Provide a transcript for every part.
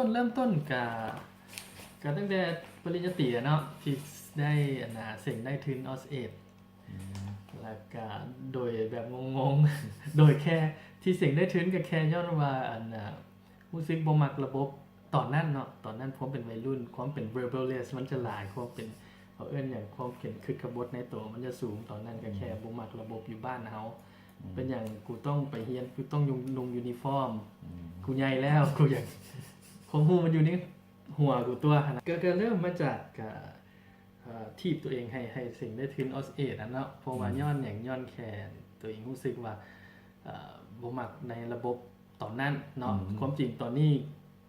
ຕົ້ນເລີ່ມຕົ້ນກະ ກະຕັ້ງແຕ່ປະລິນຍາຕີແຫຼະເນາະ ທີ່ໄດ້ອັນນ່າເສັງໄດ້ທຶນ Auxies ອືມ ແລ້ວກະໂດຍແບບງົງໆ ໂດຍແຄ່ທີ່ເສັງໄດ້ທຶນກະແຄ່ຍ້ອນວ່າອັນນ່າ ຮູ້ສຶກບໍ່ມັກລະບົບຕອນນັ້ນເນາະ ຕອນນັ້ນຄວາມເປັນໄວລຸ້ນ ຄວາມເປັນ rebellious ມັນຈະຫຼາຍ ຄວາມເປັນ ເຂົາເອີ້ນຫຍັງ ຄວາມເປັນຄຶກຂະບົດໃນໂຕມັນຈະສູງ ຕອນນັ້ນກະແຄ່ ອືມ ບໍ່ມັກລະບົບຢູ່ບ້ານເຮົາ ອືມ ເປັນຫຍັງກູຕ້ອງໄປຮຽນ ກູຕ້ອງນຸ່ງ ນຸ່ງຢູນິຟອມ ອືມ ກູໃຫຍ່ແລ້ວ ກູຢາກ ຄວາມຮູ້ມັນຢູ່ໃນຫົວກູຕົວະຫັ້ນນະ ກະ ກະເລີ່ມມາຈາກ ກະ ເອີ ຖີບໂຕເອງໃຫ້ ໃຫ້ເສັງໄດ້ທຶນ Auxies ຫັ້ນເນາະ ເພາະວ່າ ອືມ ຍ້ອນຫຍັງ ຍ້ອນແຄ່ໂຕເອງຮູ້ສຶກວ່າ ເອີ ບໍ່ມັກໃນລະບົບຕອນນັ້ນເນາະ ອືມ ຄວາມຈິງຕອນນີ້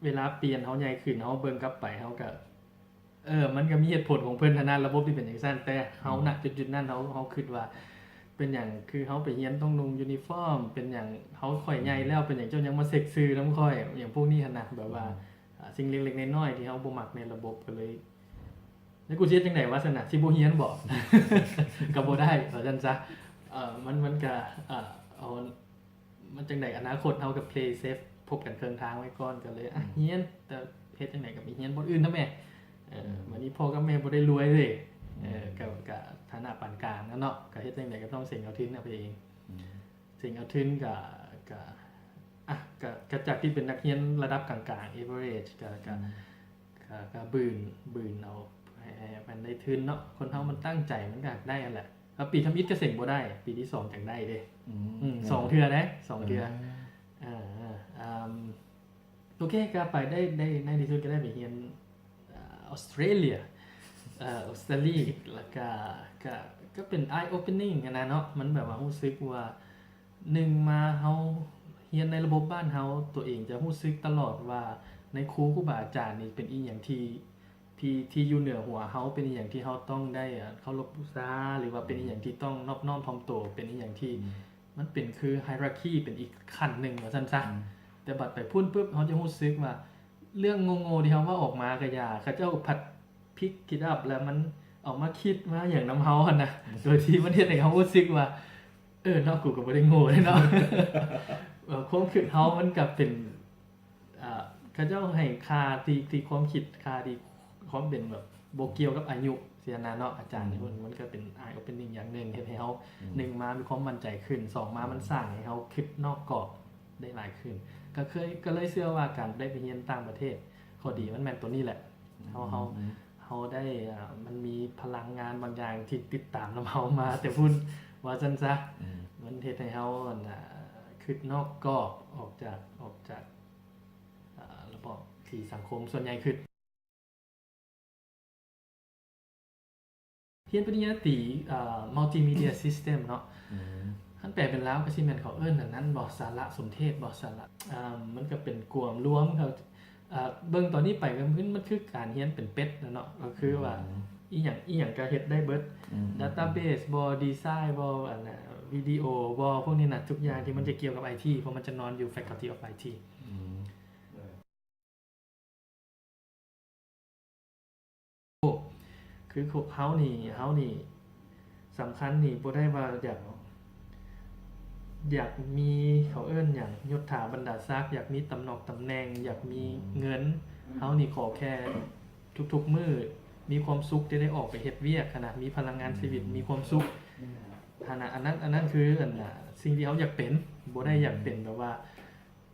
ເວລາປ່ຽນ ເຮົາໃຫຍ່ຂຶ້ນ ເຮົາເບິ່ງກັບໄປ ເຮົາກະ ເອີ ມັນກະມີເຫດຜົນຂອງເພິ່ນຫັ້ນນະ ລະບົບທີ່ເປັນຈັ່ງຊັ້ນ ແຕ່ເຮົາ ອືມ ນະຈຸດໆນັ້ນ ເຮົາ ເຮົາຄິດວ່າ ເປັນຫຍັງຄືເຮົາໄປຮຽນຕ້ອງນຸ່ງຢູນິຟອມ ເປັນຫຍັງເຮົາ ຂ້ອຍໃຫຍ່ແລ້ວ ອືມ ເປັນຫຍັງເຈົ້າຍັງມາເຊັກຊື່ນຳຂ້ອຍ ຫຍັງພວກນີ້ຫັ້ນນະ ແບບວ່າ ອືມ ອາ ສິ່ງເລັກໆນ້ອຍໆທີ່ເຮົາບໍ່ມັກໃນລະບົບ ກະເລີຍ ແລ້ວກູຊິເຮັດຈັ່ງໃດວະຊັ້ນນະ ຊິບໍ່ຮຽນບໍ? ກະບໍ່ໄດ້ ວ່າຊັ້ນຊະ ເອີ ມັນ ມັນກະ ເອີ ເອົາ ມັນຈັ່ງໃດ ອະນາຄົດເຮົາກະ play safe ພົບກັນເຄິ່ງທາງໄວ້ກ່ອນ ກະເລີຍ ອະ ອືມ ຮຽນ ແຕ່ເຮັດຈັ່ງໃດກະໄປຮຽນບ່ອນອື່ນນຳແມ້ ເອີ ອືມ ບາດນີ້ພໍ່ກັບແມ່ບໍ່ໄດ້ລວຍເດ້ ອືມ ເອີ ກະ ກະຖານະປານກາງນະເນາະ ກະເຮັດຈັ່ງໃດກະຕ້ອງເສັງເອົາທຶນເອົາເອງ ອືມ ເສັງເອົາທຶນກະ ກະ ອະ ກະ ກະຈາກທີ່ເປັນນັກຮຽນລະດັບກາງໆ average ກະ ກະ ອືມ ກະ ກະບືນ ບືນເອົາໃຫ້ ໃຫ້ມັນໄດ້ທຶນເນາະ ຄົນເຮົາມັນ ອືມ ຕັ້ງໃຈມັນກະຢາກໄດ້ຫັ້ນແຫຼະ ແລ້ວປີທຳອິດກະເສັງບໍ່ໄດ້ ປີທີສອງຈັ່ງໄດ້ເດ້ ອືມ ອືມ ສອງເທື່ອເດ້ ສອງເທື່ອ ເອີ ເອີ ເອີ ໂອເຄ ກະໄປໄດ້ ໄດ້ ໃນທີ່ສຸດກະໄດ້ໄປຮຽນ ອາ Australia ເອີ Australia ແລ້ວກະ ກະ ກະເປັນ eye opening ຫັ້ນນະເນາະ ມັນແບບວ່າຮູ້ສຶກວ່າ ໜຶ່ງມາເຮົາຮຽນໃນລະບົບບ້ານເຮົາ ໂຕເອງຈະຮູ້ສຶກຕະຫຼອດວ່າໃນຄູ ຄູບາອາຈານນີ້ເປັນອີ່ຫຍັງທີ່ ທີ່ ທີ່ຢູ່ເໜືອຫົວເຮົາ ເປັນອີ່ຫຍັງທີ່ເຮົາຕ້ອງໄດ້ ອາ ເຄົາລົບບູຊາ ຫຼືວ່າເປັນອີ່ຫຍັງ ອືມ ທີ່ຕ້ອງນອບນ້ອມຖ່ອມໂຕ ເປັນອີ່ຫຍັງທີ່ ອືມ ມັນເປັນຄື hierarchy ເປັນອີກຂັ້ນໜຶ່ງວ່າຊັ້ນຊະ ອືມ ແຕ່ບັດໄປພຸ້ນປຶບ ເຮົາຈະຮູ້ສຶກວ່າ ເລື່ອງໂງ່ໆທີ່ເຮົາເວົ້າອອກມາກະຢ່າ ເຂົາເຈົ້າພັດ pick it up ແລ້ວມັນເອົາມາຄິດມາຫຍັງນຳເຮົາຫັ້ນນະ ໂດຍທີ່ມັນເຮັດໃຫ້ເຮົາຮູ້ສຶກວ່າ ເອີ ເນາະ ກູກະບໍ່ໄດ້ໂງ່ເດ້ເນາະ ເອີ ຄວາມຄິດເຮົາມັນກະເປັນ ເອີ ເຂົາເຈົ້າໃຫ້ຄ່າທີ່ ທີ່ຄວາມຄິດ ຄ່າທີ່ຄວາມເປັນແບບບໍ່ກ່ຽວກັບອາຍຸຊີ້ນະເນາະ ອາຈານ ອືມ ເພິ່ນ ມັນກະເປັນ eye opening ຢ່າງໜຶ່ງ ເຮັດໃຫ້ເຮົາ ອືມ ໜຶ່ງມາມີຄວາມໝັ້ນໃຈຂຶ້ນ ສອງມາມັນສ້າງໃຫ້ເຮົາຄິດນອກກອບໄດ້ຫຼາຍຂຶ້ນ ກະເຄີຍ ກະເລີຍເຊື່ອວ່າການໄດ້ໄປຮຽນຕ່າງປະເທດ ຂໍ້ດີມັນແມ່ນໂຕນີ້ແຫຼະ ເຮົາ ເຮົາ ເຮົາໄດ້ ເອີ ມັນມີພະລັງງານບາງຢ່າງທີ່ຕິດຕາມນຳເຮົາມາແຕ່ພຸ້ນ ວ່າຊັ້ນຊະ ມັນເຮັດໃຫ້ເຮົາ ອັນ ເອີ ຄິດນອກກອບ ອອກຈາກ ອອກຈາກ ເອີ ລະບອບທີ່ສັງຄົມສ່ວນໃຫຍ່ຄິດ. ຮຽນປະລິນຍາຕີ ເອີ Multimedia System ເນາະ ອືມ ຄັນແປເປັນລາວກະຊິແມ່ນເຂົາເອີ້ນອັນນັ້ນບໍ ສາລະສົນເທດບໍ ສາລະ ເອີ ມັນກະເປັນກວມລວມ ເອີ ເບິ່ງຕອນນີ້ໄປກະ ມັນ ມັນຄືການຮຽນເປັນເປັດນະເນາະ ກະຄືວ່າ ອືມ ອີ່ຫຍັງ ອີ່ຫຍັງກະເຮັດໄດ້ເບິດ ອືມ database ບໍ design ບໍ ອັນ ວິດີໂອບໍ ພວກນີ້ນະ ທຸກຢ່າງທີ່ມັນຈະກ່ຽວກັບ ໄອທີ ເພາະມັນຈະນອນຢູ່ Faculty of ໄອທີ ອືມ ຄືພວກເຮົານີ້ ເຮົານີ້ສຳຄັນນີ້ບໍ່ໄດ້ວ່າຢາກ ຢາກມີ ເຂົາເອີ້ນຫຍັງ ຍົດຖາບັນດາສັກ ຢາກມີຕຳໜ່ອງຕຳແໜ່ງ ຢາກມີ ອືມ ເງິນ ເຮົານີ້ຂໍແຄ່ທຸກໆມື້ມີຄວາມສຸກທີ່ໄດ້ອອກໄປເຮັດວຽກຫັ້ນນະ ມີພະລັງງານຊີວິດ ອືມ ມີຄວາມສຸກຫັ້ນນະ ອັນນັ້ນ ອັນນັ້ນຄື ອັນ ສິ່ງທີ່ເຮົາຢາກເປັນ ບໍ່ໄດ້ຢາກເປັນແບບວ່າ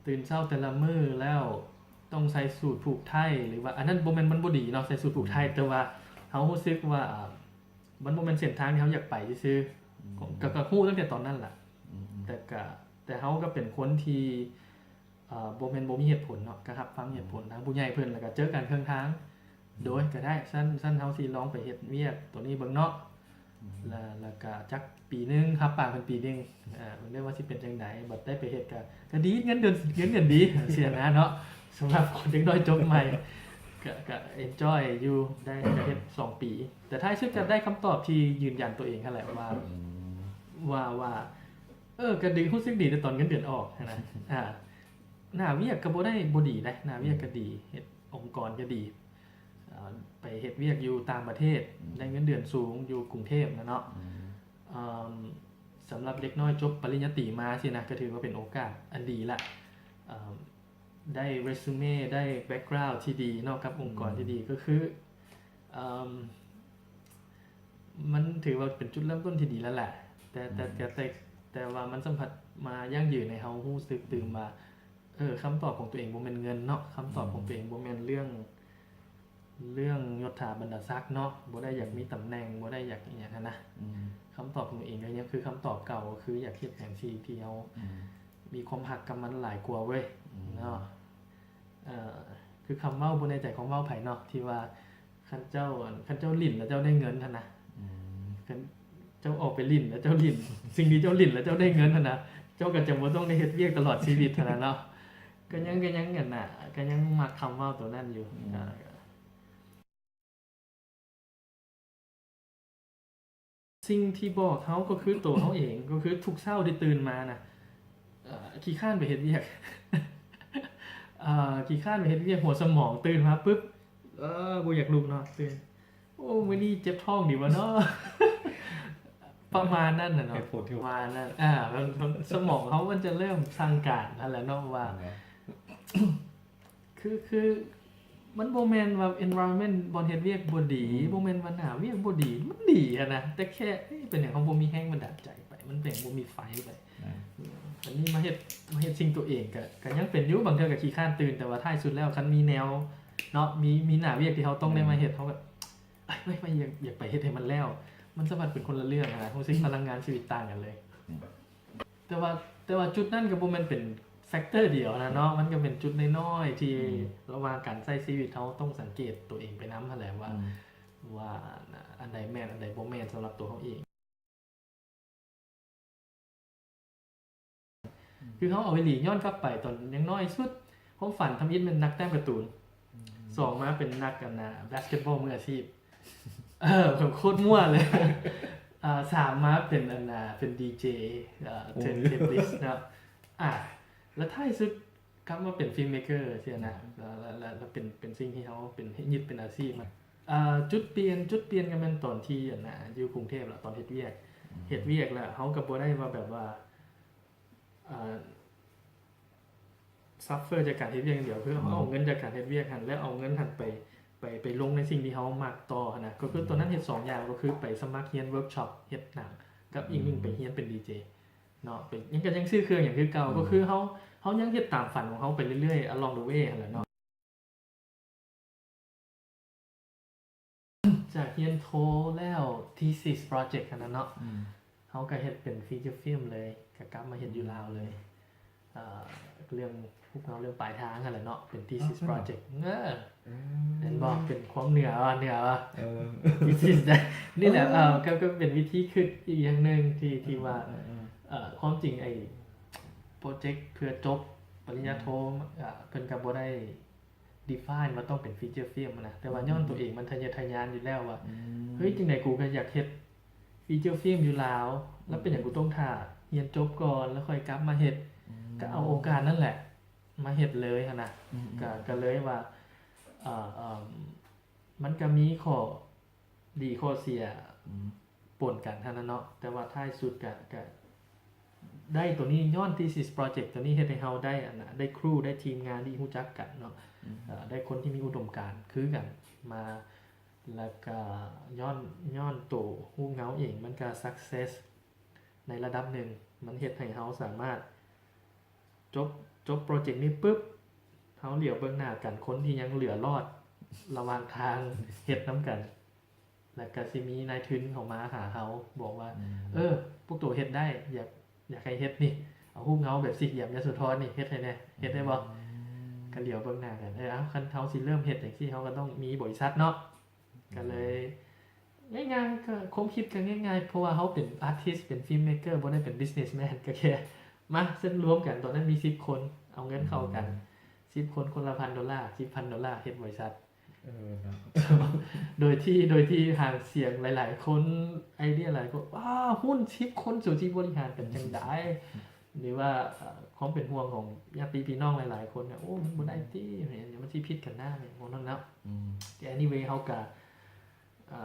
ຕື່ນເຊົ້າແຕ່ລະມື້ແລ້ວຕ້ອງໃສ່ສູດຜູກໄທ ຫຼືວ່າ ອັນນັ້ນບໍ່ແມ່ນມັນບໍ່ດີເນາະ ໃສ່ສູດຜູກໄທ ອືມ ແຕ່ວ່າເຮົາຮູ້ສຶກວ່າ ມັນບໍ່ແມ່ນເສັ້ນທາງທີ່ເຮົາຢາກໄປຊື່ໆ ອືມ ກະ ກະຮູ້ຕັ້ງແຕ່ຕອນນັ້ນລະ ອືມ ແຕ່ກະ ແຕ່ເຮົາກະເປັນຄົນທີ່ ເອີ ບໍ່ແມ່ນບໍ່ມີເຫດຜົນເນາະ ກະຮັບຟັງເຫດຜົນ ອືມ ທາງຜູ້ໃຫຍ່ເພິ່ນ ແລ້ວກະເຈີກັນເຄິ່ງທາງ ອືມ ໂດຍ ກະໄດ້ ຊັ້ນ ຊັ້ນເຮົາຊິລອງໄປເຮັດວຽກໂຕນີ້ເບິ່ງເນາະ ແລ້ວ ແລ້ວກະຈັກປີໜຶ່ງ ຮັບປາກເພິ່ນປີໜຶ່ງ ເອີ ເບິ່ງເດີວ່າຊິເປັນຈັ່ງໃດ ບັດໄດ້ໄປເຮັດກະ ກະດີ ເງິນເດືອນ ເງິນເດືອນດີ ຊີ້ນະເນາະ ສຳລັບຄົນເດັກນ້ອຍຈົບໃໝ່ ກະ ກະ enjoy ຢູ່ ໄດ້ ກະເຮັດສອງປີ ແຕ່ທ້າຍສຸດກະໄດ້ຄຳຕອບທີ່ຢືນຢັນໂຕເອງຫັ້ນແຫຼະວ່າ ອືມ ວ່າ ວ່າ ເອີ ກະດີ ຮູ້ສຶກດີແຕ່ຕອນເງິນເດືອນອອກຫັ້ນນະ ອາ ໜ້າວຽກກະບໍ່ໄດ້ບໍ່ດີເດ້ ໜ້າວຽກກະດີ ເຮັດອົງກອນກະດີ ເອີ ໄປເຮັດວຽກຢູ່ຕ່າງປະເທດ ອືມ ໄດ້ເງິນເດືອນສູງຢູ່ກຸງເທບນະເນາະ ອືມ ເອີ ສຳລັບເດັກນ້ອຍຈົບປະລິນຍາຕີມາຊີ້ນະ ກະຖືວ່າເປັນໂອກາດອັນດີລະ ເອີ ໄດ້ເຣຊູເມ ໄດ້ແບັກກຣາວທີ່ດີເນາະ ກັບອົງກອນທີ່ດີ ກໍຄື ເອີ່ມ ມັນຖືວ່າເປັນຈຸດເລີ່ມຕົ້ນທີ່ດີແລ້ວແຫຼະ ແຕ່ ແຕ່ ແຕ່ ແຕ່ ແຕ່ວ່າມັນສຳພັດມາຢັ້ງຢືນໃຫ້ເຮົາຮູ້ສຶກຕື່ມວ່າ ເອີ ຄຳຕອບຂອງຕົວເອງບໍ່ແມ່ນເງິນເນາະ ຄຳຕອບຂອງຕົວເອງບໍ່ແມ່ນເລື່ອງ ເລື່ອງຍົດຖາບັນດາສັກເນາະ ບໍ່ໄດ້ຢາກມີຕຳແໜ່ງ ບໍ່ໄດ້ຢາກອີ່ຫຍັງຫັ້ນນະ ຄຳຕອບຂອງຕົວເອງກໍຍັງຄືຄຳຕອບເກົ່າ ກໍຄືຢາກເຮັດຫຍັງທີ່ ທີ່ເຮົາ ອືມ ມີຄວາມຮັກກັບມັນຫຼາຍກວ່າເວີຍ ອືມ ເນາະ ເອີ ຄືຄຳເວົ້າ ບໍ່ແນ່ໃຈຄວາມເວົ້າໃຜເນາະ ທີ່ວ່າ ຄັນເຈົ້າ ອັນ ຄັນເຈົ້າຫຼິ້ນແລ້ວເຈົ້າໄດ້ເງິນຫັ້ນນະ ອືມ ຄັນເຈົ້າອອກໄປຫຼິ້ນແລ້ວເຈົ້າຫຼິ້ນ ສິ່ງທີ່ເຈົ້າຫຼິ້ນແລ້ວເຈົ້າໄດ້ເງິນຫັ້ນນະ ເຈົ້າກໍຈະບໍ່ຕ້ອງໄດ້ເຮັດວຽກຕະຫຼອດຊີວິດຫັ້ນນະເນາະ ກໍຍັງ ກໍຍັງ ອັນນະ ກໍຍັງມັກຄຳເວົ້າໂຕນັ້ນຢູ່ ອືມ ກໍ ສິ່ງທີ່ບອກເຮົາກໍຄືໂຕເຮົາເອງ ກໍຄືທຸກເຊົ້າທີ່ຕື່ນມານະ ເອີ ຂີ້ຄ້ານໄປເຮັດວຽກ ເອີ ຂີ້ຄ້ານໄປເຮັດວຽກ ຫົວສະໝອງຕື່ນມາປຶບ ເອີ ບໍ່ຢາກລຸກເນາະ ຕື່ນ ໂອ້ ມື້ນີ້ເຈັບທ້ອງດີບໍ່ເນາະ ປະມານນັ້ນນະເນາະ ເຫດຜົນທີ່ ປະມານນັ້ນ ອາ ມັນ ມັນ ສະໝອງເຮົາມັນຈະເລີ່ມສັ່ງການຫັ້ນແຫຼະເນາະວ່າ ແມ່ນ ຄື ຄື ມັນບໍ່ແມ່ນວ່າ environment ບ່ອນເຮັດວຽກບໍ່ດີ ອືມ ບໍ່ແມ່ນວ່າໜ້າວຽກບໍ່ດີ ມັນດີຫັ້ນນະ ແຕ່ແຄ່ ເອີ ເປັນຫຍັງເຮົາບໍ່ມີແຮງບັນດານໃຈໄປ ມັນເປັນບໍ່ມີໄຟໄປ ແມ່ນ ອືມ ອັນນີ້ມາເຮັດ ມາເຮັດສິ່ງຕົວເອງ ກະ ກະຍັງເປັນຢູ່ ບາງເທື່ອກະຂີ້ຄ້ານຕື່ນ ແຕ່ວ່າທ້າຍສຸດແລ້ວ ຄັນມີແນວເນາະ ມີ ມີໜ້າວຽກທີ່ເຮົາຕ້ອງໄດ້ມາເຮັດ ອືມ ເຮົາກະ ເອີຍ ໄປ ໄປ ຢາກ ຢາກໄປເຮັດໃຫ້ມັນແລ້ວ ມັນສາມາດເປັນຄົນລະເລື່ອງນະ ຮູ້ສຶກ ອືມ ພະລັງງານຊີວິດຕ່າງກັນເລີຍ ອືມ ແຕ່ວ່າ ແຕ່ວ່າຈຸດນັ້ນກໍບໍ່ແມ່ນເປັນແຟັກເຕີດຽວນະເນາະ ມັນກໍເປັນຈຸດນ້ອຍໆ ທີ່ ອືມ ລະຫວ່າງການໃຊ້ຊີວິດ ເຮົາຕ້ອງສັງເກດຕົວເອງໄປນຳຫັ້ນແຫຼະວ່າ ອືມ ວ່າອັນໃດແມ່ນ ອັນໃດບໍ່ແມ່ນສຳລັບຕົວເຮົາເອງ. ອືມ ຄືເຮົາເອົາອີ່ຫຼີ ຍ້ອນກັບໄປຕອນຍັງນ້ອຍສຸດ ຄວາມຝັນທຳອິດແມ່ນນັກແຕ້ມກາຕູນ ອືມ ສອງມາເປັນນັກ ອັນນະ ບາສເກັດບອລມືອາຊີບ ເອີ ໂຄດມົ້ວເລີຍ ອາ ສາມມາເປັນ ອັນນະ ເປັນດີເຈ ເອີ ເທີນເທບລິສເນາະ ອາ ແລ້ວທ້າຍສຸດກັບມາເປັນຟິລມເມກເກີຊີ້ນະ ແລ້ວ ແລ້ວ ແລ້ວເປັນ ເປັນສິ່ງທີ່ເຮົາເປັນ ຍຶດເປັນອາຊີບ ອາ ຈຸດປ່ຽນ ຈຸດປ່ຽນກໍແມ່ນຕອນທີ່ ອັນນະ ຢູ່ກຸງເທບແລ້ວ ຕອນເຮັດວຽກ ອືມ ເຮັດວຽກແລ້ວເຮົາກໍບໍ່ໄດ້ວ່າແບບວ່າ ອາ ຊັບເຟີຈາກການເຮັດວຽກຢ່າງດຽວ ຄືເຮົາເອົາເງິນຈາກການເຮັດວຽກຫັ້ນ ແລ້ວເອົາເງິນຫັ້ນໄປ ໄປ ໄປລົງໃນສິ່ງທີ່ເຮົາມັກຕໍ່ຫັ້ນນະ ກໍຄືຕອນນັ້ນເຮັດສອງຢ່າງ ກໍຄືໄປສະໝັກຮຽນເວີກຊັອບເຮັດໜັງ ກັບອີກໜຶ່ງໄປຮຽນເປັນດີເຈເນາະ ໄປ ຍັງ ກໍຍັງຊື້ເຄື່ອງຫຍັງຄືເກົ່າ ກໍຄືເຮົາ ເຮົາຍັງເຮັດຕາມຝັນຂອງເຮົາໄປເລື້ອຍໆ along the way ຫັ້ນແຫຼະເນາະ. ຈາກຮຽນໂທແລ້ວ ທີຊິສໂປຣເຈັກຫັ້ນນະເນາະ ອືມ ເຮົາກໍເຮັດເປັນຟີເຈີຟິມເລີຍ ກໍກັບມາເຮັດຢູ່ລາວເລີຍ ເອີ ເລື່ອງຮູບເງົາເລື່ອງປາຍທາງຫັ້ນແຫຼະເນາະ ເປັນທີຊິສໂປຣເຈັກ ເອີ ເອີ ເຫັນບໍ່ ເປັນຄວາມເໜືອວ່າ ເໜືອວ່າ ເອີ ທີຊິສ ນີ້ແຫຼະ ເອີ ກໍ ກໍເປັນວິທີຄິດອີກຢ່າງໜຶ່ງທີ່ ທີ່ວ່າ ເອີ ເອີ ເອີ ຄວາມຈິງໄອ້ໂປຣເຈັກເພື່ອຈົບປະລິນຍາໂທ ອືມ ເອີ ເພິ່ນກໍບໍ່ໄດ້ define ວ່າຕ້ອງເປັນຟີເຈີຟິມນະ ແຕ່ວ່າ ອືມ ຍ້ອນຕົວເອງມັນທະເຍີທະຍານຢູ່ແລ້ວວ່າ ອືມ ເຮີ້ຍ ຈັ່ງໃດກູກໍຢາກເຮັດຟີເຈີຟິມຢູ່ລາວ ແລ້ວເປັນຫຍັງ ອືມ ກູຕ້ອງຖ້າຮຽນຈົບກ່ອນ ແລ້ວຄ່ອຍກັບມາເຮັດ ອືມ ກໍເອົາໂອກາດນັ້ນແຫຼະມາເຮັດເລີຍຫັ້ນນະ ອືມ ກໍ ກໍເລີຍວ່າ ເອີ ເອີ ມັນກໍມີຂໍ້ ດີຂໍ້ເສຍ ອືມ ປົນກັນຫັ້ນນະເນາະ ແຕ່ວ່າທ້າຍສຸດກະ ກະໄດ້ໂຕນີ້ ຍ້ອນທີຊິສໂປຣເຈັກໂຕນີ້ເຮັດໃຫ້ເຮົາໄດ້ ອັນນະ ໄດ້ຄຣູ ໄດ້ທີມງານທີ່ຮູ້ຈັກກັນເນາະ ອືມ ເອີ ໄດ້ຄົນທີ່ມີອຸດົມການຄືກັນມາ ແລ້ວກະຍ້ອນ ຍ້ອນໂຕຮູບເງົາເອງມັນກະຊັກເຊັສໃນລະດັບໜຶ່ງ ມັນເຮັດໃຫ້ເຮົາສາມາດ ຈົບ ຈົບໂປຣເຈັກນີ້ປຶບ ເຮົາຫຼຽວເບິ່ງໜ້າກັນ ຄົນທີ່ຍັງເຫຼືອລອດລະຫວ່າງທາງເຮັດນຳກັນ ແລ້ວກະຊິມີນາຍທຶນເຂົ້າມາຫາເຮົາ ບອກວ່າ ອືມ ເອີ ພວກໂຕເຮັດໄດ້ ຢາກ ຢາກໃຫ້ເຮັດນີ້ ເອົາຮູບເງົາແບບສີ່ຫຼ່ຽມຍະໂສທອນນີ້ເຮັດໃຫ້ແດ່ ເຮັດໄດ້ບໍ່? ອືມ ກະຫຼຽວເບິ່ງໜ້າກັນ ເອີ ເອົາ ຄັນເຮົາຊິເລີ່ມເຮັດຈັ່ງຊີ້ ເຮົາກໍຕ້ອງມີບໍລິສັດເນາະ ອືມ ກໍເລີຍ ງ່າຍໆ ກໍຄວາມຄິດກໍງ່າຍໆ ເພາະວ່າເຮົາເປັນອາທິສ ເປັນຟິມເມກເກີ ບໍ່ໄດ້ເປັນບິສເນສແມນ ກໍແຄ່ມາເຊັນລວມກັນ ຕອນນັ້ນມີສິບຄົນ ເອົາເງິນເຂົ້າກັນ ອືມ ສິບຄົນ ຄົນລະພັນໂດລາ ສິບພັນໂດລາ ເຮັດບໍລິສັດ ເອີ ເນາະ ໂດຍທີ່ ໂດຍທີ່ຫາງສຽງຫຼາຍໆຄົນ ໄອເດຍຫຼາຍຄົນ ວ້າ ຫຸ້ນສິບຄົນ ສູຊິບໍລິຫານກັນຈັ່ງໃດ ຫຼືວ່າ ເອີ ຄວາມເປັນຫ່ວງຂອງຍາດຕິພີ່ນ້ອງຫຼາຍໆຄົນ ໂອ້ ມັນບໍ່ໄດ້ຕິ ມັນຊິຜິດກັນນະ ແມ່ນບໍ່ນັ້ນເນາະ ອືມ ແຕ່ anyway ເຮົາກະ ເອີ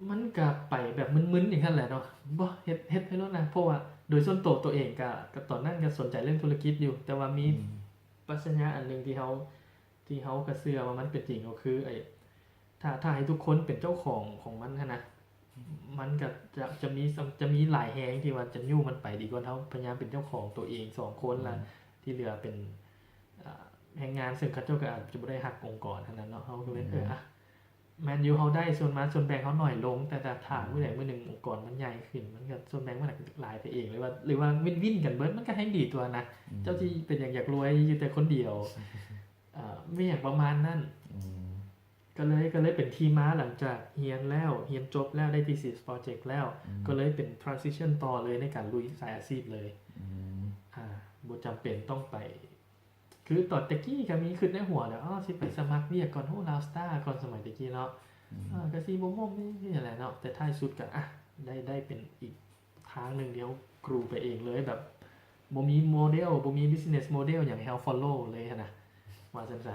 ມັນກະໄປແບບມຶນໆ ຈັ່ງຊັ້ນແຫຼະເນາະ ບໍ່ ເຮັດ ເຮັດໄປໂລດນະ ເພາະວ່າໂດຍສ່ວນໂຕໂຕເອງກະ ກະຕອນນັ້ນກະສົນໃຈເລື່ອງທຸລະກິດຢູ່ ແຕ່ວ່າມີ ອືມ ປັດຊະຍາອັນໜຶ່ງທີ່ເຮົາ ທີ່ເຮົາກໍເຊື່ອວ່າມັນເປັນຈິງ ກໍຄືໄອ້ ຖ້າ ຖ້າໃຫ້ທຸກຄົນເປັນເຈົ້າຂອງຂອງມັນຫັ້ນນະ ມັນກໍຈະ ຈະມີ ຈະມີຫຼາຍແຮງທີ່ວ່າຈະຍູ້ມັນໄປ ດີກວ່າເຮົາພະຍາຍາມເປັນເຈົ້າຂອງຕົວເອງສອງຄົນ ແລະທີ່ເຫຼືອເປັນ ອ່າ ແຮງງານ ເຊິ່ງເຂົາເຈົ້າກໍອາດຈະບໍ່ໄດ້ຮັກອົງກອນຫັ້ນນະເນາະ. ເຮົາກໍເລີຍ ເອີ ອ່ະ ແມ່ນຢູ່ ເຮົາໄດ້ສ່ວນມາສ່ວນແບ່ງເຮົາໜ້ອຍລົງ ແຕ່ ແຕ່ຖ້າມື້ໃດມື້ໜຶ່ງອົງກອນມັນໃຫຍ່ຂຶ້ນ ມັນກໍສ່ວນແບ່ງມັນອາດຈະຫຼາຍໄປເອງ ຫຼືວ່າ ຫຼືວ່າວິນໆກັນເບິດ ມັນກໍແຮງດີຕົວະນະ. ເຈົ້າຊິເປັນຫຍັງຢາກລວຍຢູ່ແຕ່ຄົນດຽວ ອ່າ ມີຫຍັງປະມານນັ້ນ. ກໍເລີຍ ກໍເລີຍເປັນທີ່ມາ ຫຼັງຈາກຮຽນແລ້ວ ຮຽນຈົບແລ້ວ ໄດ້ thesis project ແລ້ວ ກໍເລີຍເປັນ transition ຕໍ່ເລີຍໃນການລຸຍສາຍອາຊີບເລີຍ. ອ່າ ບໍ່ຈຳເປັນຕ້ອງໄປ ຄືຕອນແຕ່ກີ້ກໍມີຄິດໃນຫົວແລ້ວ ອໍ ຊິໄປສະໝັກວຽກກ່ອນ ໂອ້ Lone Star ກ່ອນ ສະໄໝແຕ່ກີ້ເນາະ ອ່າ ກໍຊິບໍ່ໝົ່ມນີ້ແຫຼະເນາະ. ແຕ່ທ້າຍສຸດກໍ ອ່ະ ໄດ້ ໄດ້ເປັນອີກທາງໜຶ່ງທີ່ເຮົາ grow ໄປເອງເລີຍ ແບບບໍ່ມີໂມເດວ ບໍ່ມີ business model ຫຍັງໃຫ້ເຮົາ follow ເລີຍຫັ້ນນະ ວ່າຊັ້ນຊະ.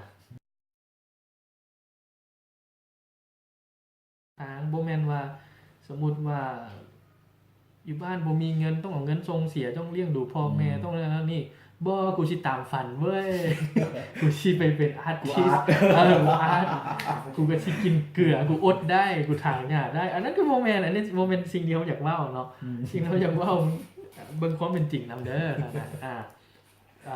ທາງ ບໍ່ແມ່ນວ່າ ສົມມຸດວ່າ ຢູ່ບ້ານບໍ່ມີເງິນ ຕ້ອງເອົາເງິນສົ່ງເສຍ ຕ້ອງລ້ຽງດູພໍ່ແມ່ ອືມ ຕ້ອງນັ້ນນີ້ ບໍ່ ກູຊິຕາມຝັນເວີ້ຍ ກູຊິໄປເປັນອາທິດ ເອີ ອາດ ກູກໍຊິກິນເກືອ ກູອົດໄດ້ ກູຖາງຫຍ້າໄດ້. ອັນນັ້ນກໍບໍ່ແມ່ນ ອັນນີ້ບໍ່ແມ່ນສິ່ງທີ່ເຮົາຢາກເວົ້າເນາະ. ອືມ ສິ່ງທີ່ເຮົາຢາກເວົ້າ ເບິ່ງຄວາມເປັນຈິງນຳເດີ ອ່າ ເອີ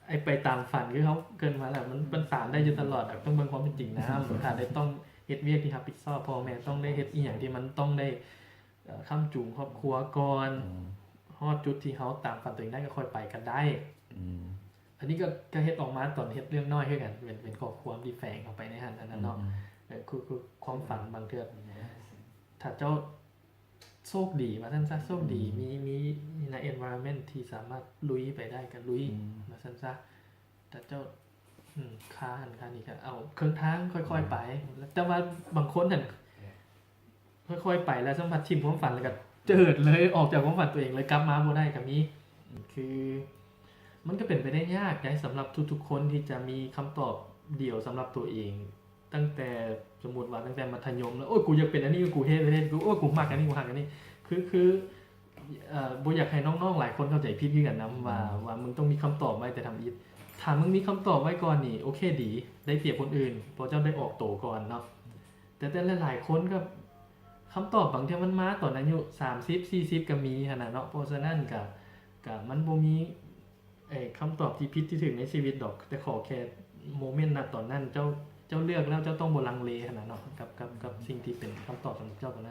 ໄອ້ໄປຕາມຝັນ ຄືເຮົາເກີດມາແລ້ວ ມັນ ມັນຕາມໄດ້ຢູ່ຕະຫຼອດ ຕ້ອງເບິ່ງຄວາມເປັນຈິງນຳ. ຖ້າໄດ້ຕ້ອງເຮັດວຽກທີ່ຮັບຜິດຊອບ ພໍ່ແມ່ຕ້ອງໄດ້ເຮັດອີ່ຫຍັງທີ່ມັນຕ້ອງໄດ້ ເອີ ຄ້ຳຈູງຄອບຄົວກ່ອນ ອືມ ຮອດຈຸດທີ່ເຮົາຕາມຝັນຕົວເອງໄດ້ ກໍຄ່ອຍໄປກໍໄດ້. ອືມ ອັນນີ້ກໍ ກໍເຮັດອອກມາຕອນເຮັດເລື່ອງນ້ອຍຄືກັນ ເປັນ ເປັນຂໍ້ຄວາມທີ່ແຝງເຂົ້າໄປໃນຫັ້ນ ອັນນັ້ນເນາະ. ອືມ ເອີ ຄື ຄືຄວາມຝັນບາງເທື່ອ ອືມ ຖ້າເຈົ້າ ໂຊກດີວ່າຊັ້ນຊະ ໂຊກດີ ອືມ ມີ ມີ ມີໃນ environment ທີ່ສາມາດລຸຍໄປໄດ້ກໍລຸຍ ອືມ ວ່າຊັ້ນຊະ. ແຕ່ເຈົ້າ ອືມ ຄາຫັ້ນຄານີ້ກໍເອົາເຄິ່ງທາງ ຄ່ອຍໆໄປ. ອືມ ແຕ່ວ່າບາງຄົນຫັ້ນ ຄ່ອຍໆໄປແລ້ວ ສຳຜັດຖິ້ມຄວາມຝັນ ແລ້ວກໍເຈີດເລີຍ ອອກຈາກຄວາມຝັນຕົວເອງເລີຍ ກັບມາບໍ່ໄດ້ກໍມີ. ຄື ມັນກໍເປັນໄປໄດ້ຍາກໃດ ສຳລັບທຸກໆຄົນທີ່ຈະມີຄຳຕອບດຽວສຳລັບຕົວເອງ. ຕັ້ງແຕ່ ສົມມຸດວ່າຕັ້ງແຕ່ມັດທະຍົມແລ້ວ ໂອ້ຍ ກູຢາກເປັນອັນນີ້ ກູເຮັດ ເຮັດ ກູ ໂອ້ຍ ກູມັກອັນນີ້ ກູຮັກອັນນີ້ ຄື ຄື ເອີ ບໍ່ຢາກໃຫ້ນ້ອງໆຫຼາຍຄົນເຂົ້າໃຈຜິດຄືກັນນຳ ອືມ ວ່າ ວ່າມຶງຕ້ອງມີຄຳຕອບໄວ້ແຕ່ທຳອິດ. ຖ້າມຶງມີຄຳຕອບໄວ້ກ່ອນນີ້ ໂອເຄ ດີ ໄດ້ປຽບຄົນອື່ນ ເພາະເຈົ້າໄດ້ອອກໂຕກ່ອນເນາະ. ແຕ່ ແຕ່ຫຼາຍໆຄົນກໍ ຄຳຕອບບາງເທື່ອມັນມາຕອນອາຍຸສາມສິບ ສີ່ສິບກໍມີຫັ້ນນະເນາະ. ເພາະສະນັ້ນກໍ ກໍມັນບໍ່ມີ ໄອ້ຄຳຕອບທີ່ຜິດທີ່ຖືກໃນຊີວິດດອກ ແຕ່ຂໍແຄ່ໂມເມັນນະຕອນນັ້ນ ເຈົ້າ ເຈົ້າເລືອກແລ້ວ ເຈົ້າຕ້ອງບໍ່ລັງເລຫັ້ນນະເນາະ ກັບ ກັບ ກັບສິ່ງທີ່ເປັນຄຳຕອບສຳລັບເຈົ້າຕອນນັ້ນ.